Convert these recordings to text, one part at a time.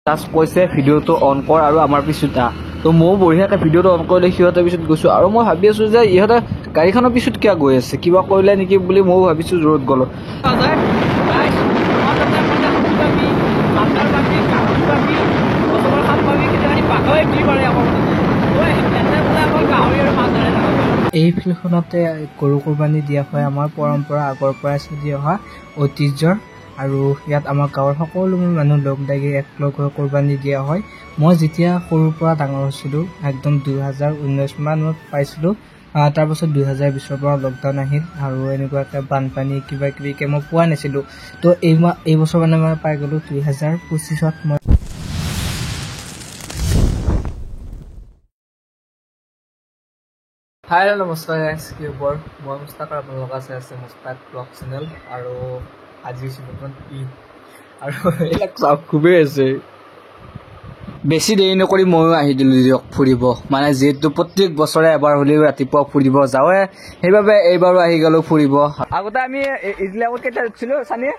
Just কৈছে ভিডিঅ'টো on কৰ আৰু আমাৰ পিছত আহ। তো ময়ো বঢ়িয়াকৈ ভিডিঅ'টো অন কৰিলে সিহঁতৰ পিছত গৈছোঁ আৰু মই ভাবি আছোঁ যে ইহঁতে গাড়ীখনৰ পিছত কিয় গৈ আছে, কিবা কৰিলে নেকি বুলি ময়ো ভাবিছোঁ, জোৰত গ'লোঁ। এই ফিল্ডখনতে গৰু কোৰবানী দিয়া হয়, আমাৰ পৰম্পৰা আগৰ পৰাই চলি অহা ঐতিহ্যৰ। আৰু ইয়াত আমাৰ গাঁৱৰ সকলোবোৰ মানুহ লগ লাগি একলগ হৈ কোৰবানী দিয়া হয়। মই যেতিয়া সৰুৰ পৰা ডাঙৰ হৈছিলোঁ, একদম 2019 মানত পাইছিলোঁ। তাৰপাছত 2020ৰ পৰা লকডাউন আহিল আৰু এনেকুৱাকৈ বানপানী কিবা কিবিকৈ মই পোৱা নাছিলোঁ। তো এই বছৰ মানে মই পাই গ'লোঁ 2025ত মই। হাই হেল্ল' নমস্কাৰ গাইজ, কি খবৰ? মই মুস্তাক আৰু আপোনালোক আছে মুস্তাক ব্লগ চেনেল। আৰু আজি হৈছে বৰ্তমান ঈদ আৰু এইবিলাক চাওক খুবেই আছে। বেছি দেৰি নকৰি ময়ো আহি দিলোঁ দিয়ক ফুৰিব, মানে যিহেতু প্ৰত্যেক বছৰে এবাৰ হ'লেও ৰাতিপুৱা ফুৰিব যাওঁৱে, সেইবাবে এইবাৰো আহি গ'লোঁ ফুৰিব। আগতে আমি এইবিলাকত কেতিয়া উঠিছিলোঁ চানিয়ে?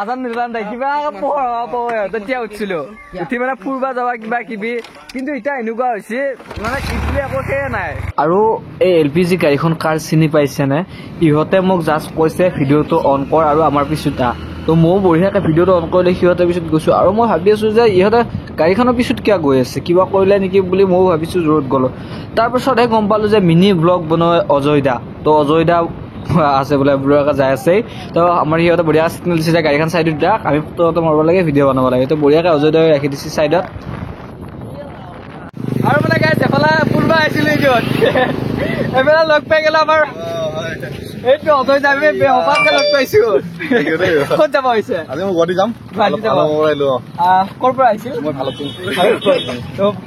আজান নিজান নাই, কিবা পোহৰ পোহৰ তেতিয়া উঠিছিলোঁ, উঠি মানে ফুৰিব যাবা কিবা কিবি। কিন্তু এতিয়া এনেকুৱা হৈছে মানে ঈদ বুলি একো সেয়ে নাই। আৰু এই এল পি জি গাড়ীখন কাৰ চিনি পাইছেনে? ইহঁতে মোক জাষ্ট কৈছে ভিডিঅ'টো অন কৰ আৰু আমাৰ পিছত আহ। তো ময়ো বঢ়িয়াকৈ ভিডিঅ'টো অন কৰিলে সিহঁতৰ পিছত গৈছোঁ আৰু মই ভাবি আছোঁ যে ইহঁতে গাড়ীখনৰ পিছত কিয় গৈ আছে, কিবা কৰিলে নেকি বুলি ময়ো ভাবিছোঁ, জোৰত গ'লোঁ। তাৰপিছতহে গম পালোঁ যে মিনি ব্লগ বনোৱা অজয় দা, তো অজয় দা আছে বোলে বুঢ়াকে যাই আছে। তো আমাৰ সিহঁতে বঢ়িয়া চিগনেল দিছে যে গাড়ীখন চাইডত দিয়ক, আমি ফটো ফটো মাৰিব লাগে, ভিডিঅ' বনাব লাগে। তো বঢ়িয়াকৈ অজয় দাই ৰাখি দিছে চাইডত। আৰু মানে গাইজ এফালে ফুৰিব আহিছিলোঁ এইটোত, এইফালে লগ পাই গ'লো আমাৰ এইটো অজয় দা, আমি হঠাৎকে লগ পাইছো। ক'ত যাব হৈছে? আজি মই গুৱাহাটী যাম। গুৱাহাটী যাব। ক'ৰ পৰা আহিছিল? মই ভালুকপুং।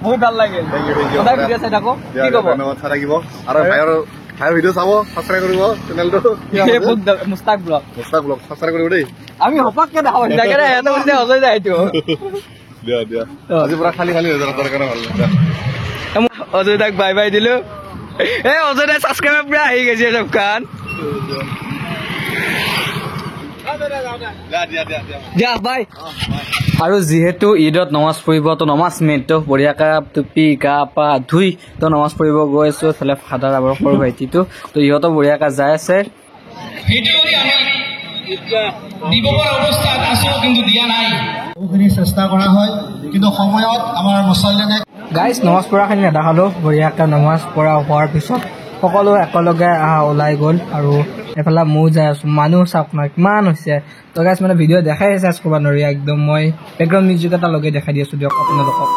বহুত ভাল লাগিল, সদায় ভিডিঅ' চাই থাকো। কি ক'ব? ধন্যবাদ, চাই থাকিব আৰু ভাইৰ ভিডিঅ' চাব, ছাবস্ক্ৰাইব কৰিব চেনেলটো, Mushtaq blog. Mushtaq blog subscribe কৰিব দেই। আমি হঠাৎকে দেখা পাইছো, সেইকাৰণে অজয় দা এইটো। দিয়া দিয়া, আজি পুৰা খালী খালী হৈ যাব, তাৰ কাৰণে ভাল। অজয় দাক বাই বাই দিলো। এই অজয় দাই ছাবস্ক্ৰাইবাৰ পুৰা আহি গৈছে চবখান। বাই। আৰু যিহেতু ঈদত নমাজ পঢ়িব, তো নমাজ মেইন, তো বঢ়িয়াকৈ টুপি গা পা ধুই তো নমাজ পঢ়িব গৈ আছো। এইফালে ফাদাৰ আমাৰ সৰু ভাইটিটো, তো ইহঁতো বঢ়িয়াকৈ যাই আছে। চেষ্টা কৰা হয় কিন্তু সময়ত আমাৰ মুছলমানে গাইজ নমাজ পঢ়াখিনি নেদেখালো। বঢ়িয়াকৈ নমাজ পঢ়া হোৱাৰ পিছত সকলো একেলগে ওলাই গ'ল আৰু এইফালে ময়ো যাই আছোঁ। মানুহ চাওক না কিমান হৈছে। তো গাইজ মানে ভিডিঅ' দেখাই চেষ্টা কৰিব নোৱাৰি একদম, মই বেকগ্ৰাউণ্ড মিউজিক এটা লগাই দেখাই দি আছোঁ দিয়ক আপোনালোকক।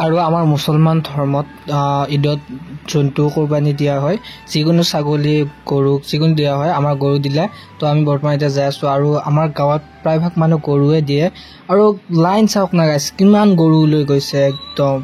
আৰু আমাৰ মুছলমান ধৰ্মত ঈদত জন্তু কোৰবানী দিয়া হয়, যিকোনো ছাগলী গৰুক যিকোনো দিয়া হয়। আমাৰ গৰু দিলে, তো আমি বৰ্তমান এতিয়া যাই আছোঁ। আৰু আমাৰ গাঁৱত প্ৰায়ভাগ মানুহ গৰুৱে দিয়ে। আৰু লাইন চাওক না গাইজ, কিমান গৰু লৈ গৈছে একদম।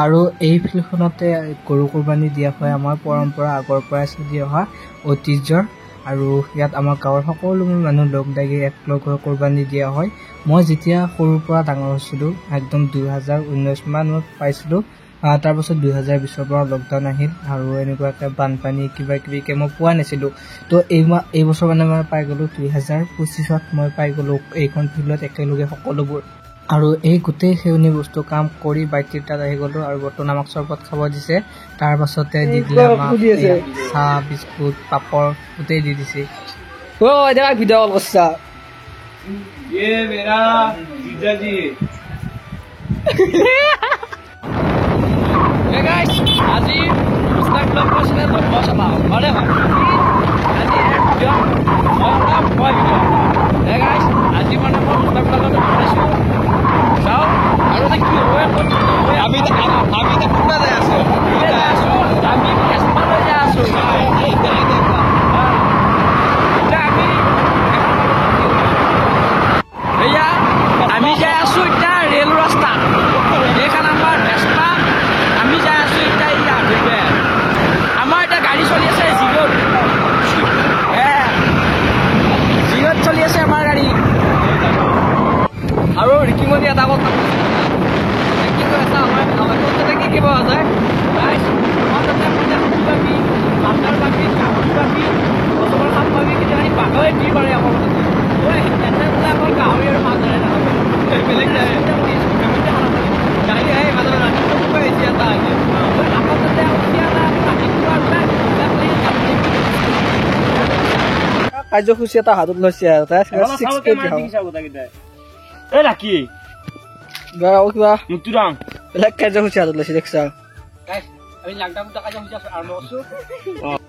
আৰু এই ফিল্ডখনতে গৰু কোৰবানী দিয়া হয়, আমাৰ পৰম্পৰা আগৰ পৰাই চলি অহা ঐতিহ্যৰ। আৰু ইয়াত আমাৰ গাঁৱৰ সকলোবোৰ মানুহ লগ লাগি একলগ হৈ কোৰবানী দিয়া হয়। মই যেতিয়া সৰুৰ পৰা ডাঙৰ হৈছিলোঁ, একদম 2019 মানত পাইছিলোঁ। তাৰপাছত 2020ৰ পৰা লকডাউন আহিল আৰু এনেকুৱাকৈ বানপানী কিবা কিবিকৈ মই পোৱা নাছিলোঁ। তো এই বছৰ মানে মই পাই গ'লোঁ 2025ত মই পাই গ'লোঁ এইখন ফিল্ডত একেলগে সকলোবোৰ। আৰু এই গোটেই সেইখিনি বস্তু কাম কৰি ভাইটিৰ তাত আহি গ'লোঁ আৰু বৰ্তমান আমাক চৰবত খাব দিছে। তাৰ পাছতে দি দিলে আমাক চাহ বিস্কুট পাপৰ গোটেই দি দিছে। আজি মানে মই মুস্তাক ব্লগত বনাইছোঁ, চাওঁ আৰু কি হয়। আমি এতিয়া ফুৰিব যাই আছোঁ। আমাৰ তাতে মানে হাতী পাবি, বান্দৰ পাবি, গাহৰি পাবি, গছৰ সাপ পাবি, কিন্তু আমি বাঘৰে দি পাৰে আমাৰ তাতে। ইয়াতে বোলে অকল গাহৰি আৰু মাছ ধৰে, বেলেগ গাহৰি আহে মাজত ৰাতিপুৱা আহিছে এটা আহি। আমাৰ তাতে ৰাতিপুৱা কাৰ্যসূচী এটা হাতত লৈছে আৰু কিবা বেলেগ কাৰ্যসূচী হাতত লৈছে দেখছা।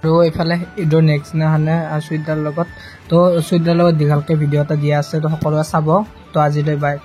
আৰু এইফালে ঈদৰ নেক্সট দিনাখনে চুইদাৰ লগত, তো চুইদাৰ লগত দীঘলকে ভিডিঅ' এটা দিয়া আছে, তো সকলোৱে চাব। তো আজিলৈ বাই।